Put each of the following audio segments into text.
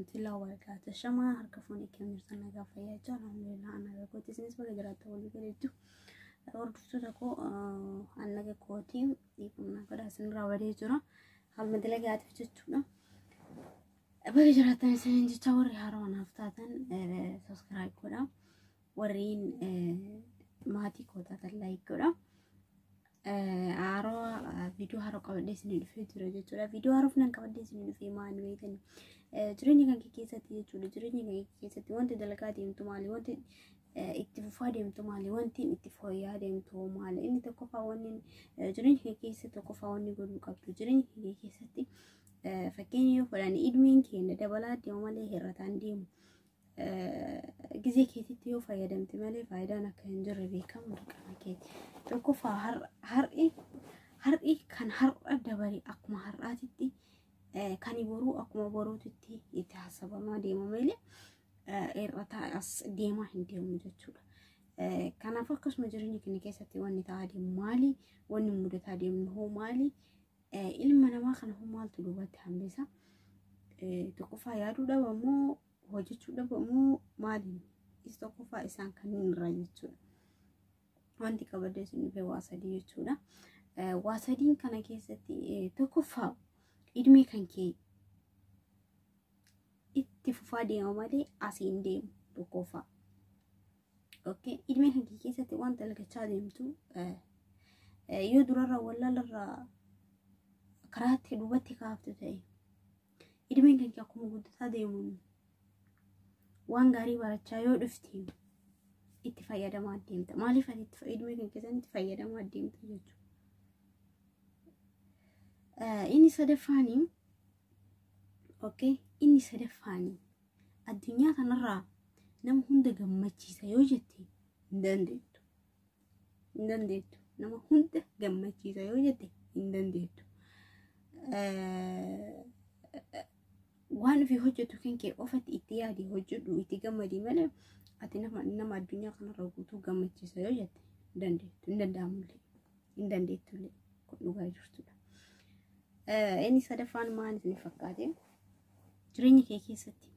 Warahmatullahi wabarakatuh. Shamaa harka fuunee keenya jirtan nagaa fayyaa jira. Alhamdulillah ana gaggootti isinis baga jiraattan walii galeettu. Hordoftoota koo annaga kootii dhiifamnaa godhaa isinirraa badee jira. Haaluma dalagaatiif jechuudha. Baga jiraattan isiniin jecha warri haaraa naaf taatan subscribe godhaa. Warreen maatii koo taatan like godhaa. Haaraa viidiyoo haaraa qabadhee isinii dhufee jira jechuudha. Viidiyoo haaraaf nan qabadhee isinii dhufee maal beektan jireenya kan kee keessatti jechuudha. Jireenya kan kee keessatti wanti dalagaa deemtu maali? Wanti itti fufaa deemtu maali? Wanti itti fooyya'aa deemtu maali? Inni tokkoffaa wanni jireenya kee keessatti tokkoffaa wanni godhuu qabdu jireenya kee keessatti fakkeenya yoo fudhanne idmeen keenya dabalaa deemu malee hir'ataan deemu. Gizee keetitti yoo fayyadamte malee faayidaan akka hin jirre beekamu dirqama keeti. Tokkoffaa har'i har'i kan har'a dabale akkuma har'aatitti kan boruu akkuma boruutitti itti haasabamaa deema malee hir'ataa as deemaa hin deemu jechuudha. Kanaaf akkasuma jireenya keenya keessatti wanni ta'aa deemu maali? Wanni mudataa deemnu hoo maali? Ilma namaa kana hoo maaltu duubatti hambisa? Tokkoffaa yaaduu dhaba moo hojjechuu dhaba moo maali? Isa tokkoffaa isaan kanneen irraa jechuudha. Wanti qabadee isin dhufe waa sadii jechuudha. Waa sadiin kana keessatti tokkoffaa idmee kan kee itti fufaa deema malee asiin deemu tokkoffaa. Okay. Idmee kan kee keessatti waan dalagachaa deemtu yoo durarraa wallaalarraa karaatti duubatti kaaftu ta'e idmeen kan kee akkuma guddataa deemuun waan gaarii barachaa yoo dhufte itti fayyadamaa deemta. Maaliif ati itti idmee kan keessatti itti fayyadamaa deemta jechuudha. Inni sadaffaanii okay inni sadaffaanii addunyaa kanarraa nama hunda gammachiisa yoo jette hin dandeettu. Hin dandeettu. Nama hunda gammachiisa yoo jette hin dandeettu. Waan ofii hojjetu kan kee qofatti itti yaadi hojjedhu itti gammadi malee ati nama addunyaa kanarra guutuu gammachiisa yoo jette hin dandeettu. Hin danda'amullee. Hin dandeettullee. Kun dhugaa jirtudha. Inni sadaffaan maal isin fakkaate? Jireenya kee keessatti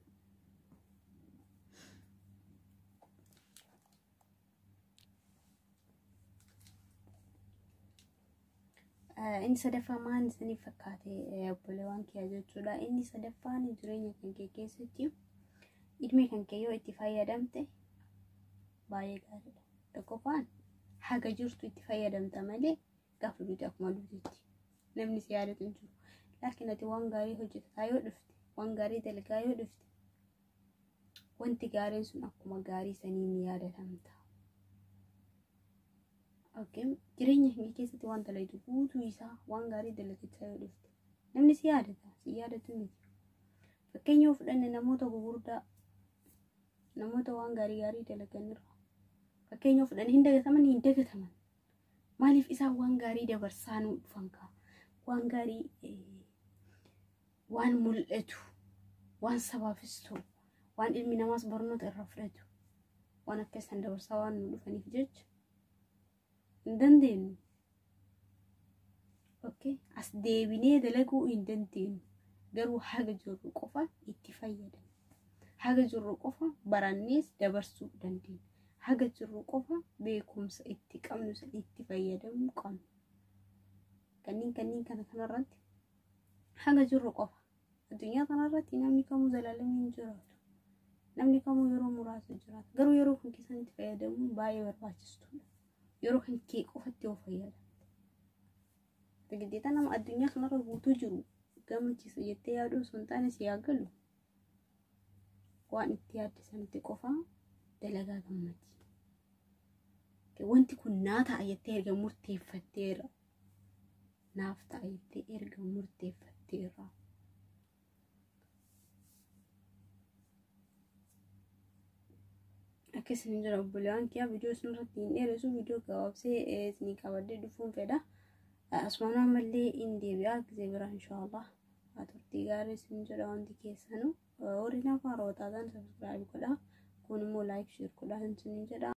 inni sadaffaa maal isiniif fakkaate obboleewwan kiyya jechuudha. Inni sadaffaan jireenya kan kee keessatti idmee kan kee yoo itti fayyadamte baay'ee gaariidha. Tokkoffaan haga jirtu itti fayyadamta malee gaafa duute akkuma duutetti namni si yaadatu hin jiru. Laakiin ati waan gaarii hojjetataa yoo dhufte, waan gaarii dalagaa yoo dhufte, wanti gaariin sun akkuma gaarii sanii ni yaadatamta. Okay. Jireenya kee keessatti waan dalagdu guutuu isaa waan gaarii dalagachaa yoo dhufte namni si yaadata, si yaadatu miti. Fakkeenya yoo fudhanne namoota gugurdaa namoota waan gaarii gaarii dalaganirra fakkeenya yoo fudhanne hin dagataman hin dagataman. Maaliif isaan waan gaarii dabarsaa nuu dhufan kaa waan gaarii waan mul'atu waan sabaafis ta'u waan ilmi namaas barnoota irraa fudhatu waan akka isaan dabarsaa waan nu dhufaniif jecha hin dandeenyu. Okay. As deebinee dalaguu hin dandeenyu. Garuu haga jirru qofa itti fayyadamna. Haga jirru qofa barannees dabarsuu dandeenya. Haga jirru qofa beekumsa itti qabnu san itti fayyadamuu qabna. Kanneen kanneen kana kanarratti haga jirru qofa. Addunyaa kanarratti namni kamuu zalaalamii hin jiraatu. Namni kamuu yeroo muraasa jiraata. Garuu yeroo kan keessan itti fayyadamuun baay'ee barbaachistuudha. Yeroo kan kee qofatti yoo fayyadamte. Giddeeta nama addunyaa kanarra guutuu jiru gammachiisa jettee yaaduu osoo hin taane si yaagalu waan itti yaadde sanitti qofa dalagaa gammadi. Wanti kun naa ta'a jettee erga murteeffatteerra. Naaf ta'a jettee erga murteeffatteerra. Akka isin jira obboleewwan kiyyaa viidiyoo isin irratti hin dheeressu viidiyoo gabaabsee isinii qabadhee dhufuun fedha. Asumaan ammallee hin deebi'a gisee biraa inshaallah. Turtii gaarii isin jedha wanti keessanuu. Warri naaf haarawaa taatan subscribe godhaa. Kun immoo like share godhaa isin jedha.